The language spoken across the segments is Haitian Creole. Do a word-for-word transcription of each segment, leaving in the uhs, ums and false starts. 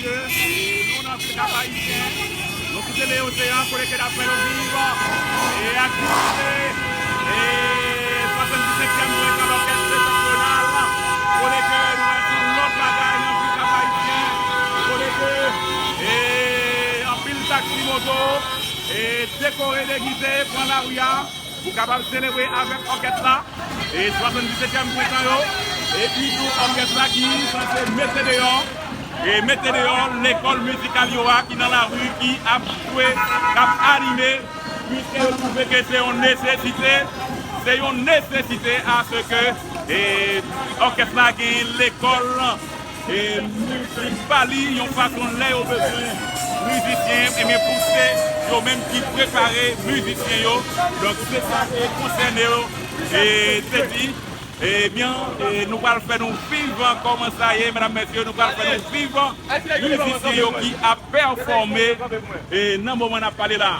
Nou nan vil Kap Ayisyen, nou kite leyoseyan kote ke n ap fè nou viv e aktivite e swasanndisetyèm prentan lòkès septantriyonal, kote ke nou wè se yon lòt bagay nan vil Kap Ayisyen, kote ke e anpil taksi moto e dekore, degize, pran lari a pou kapab selebre avèk òkès la e swasanndisetyèm prentan yo, epi tou òkès la ki sanse mete deyò e mete deyò lekòl mizikal yo a ki nan lari, ki ap jwe, k ap anime, piske yo twouve ke se yon nesesite, se yon nesesite aske e òkès la gen lekòl e mizik pa li, yon fason lè yo bezwen mizisyen, ebyen pou se yo menm ki prepare mizisyen yo. Donk se sa ke konsène yo e te di. Ebyen e nou pral fè nou viv kòman sa ye, medam, mesye, nou pral fè nou viv mizisyen yo ki ap pèfòme e nan moman n ap pale la.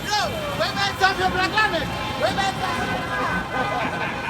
Yo, wè bay sa vye blak la, men. Wè bay sa.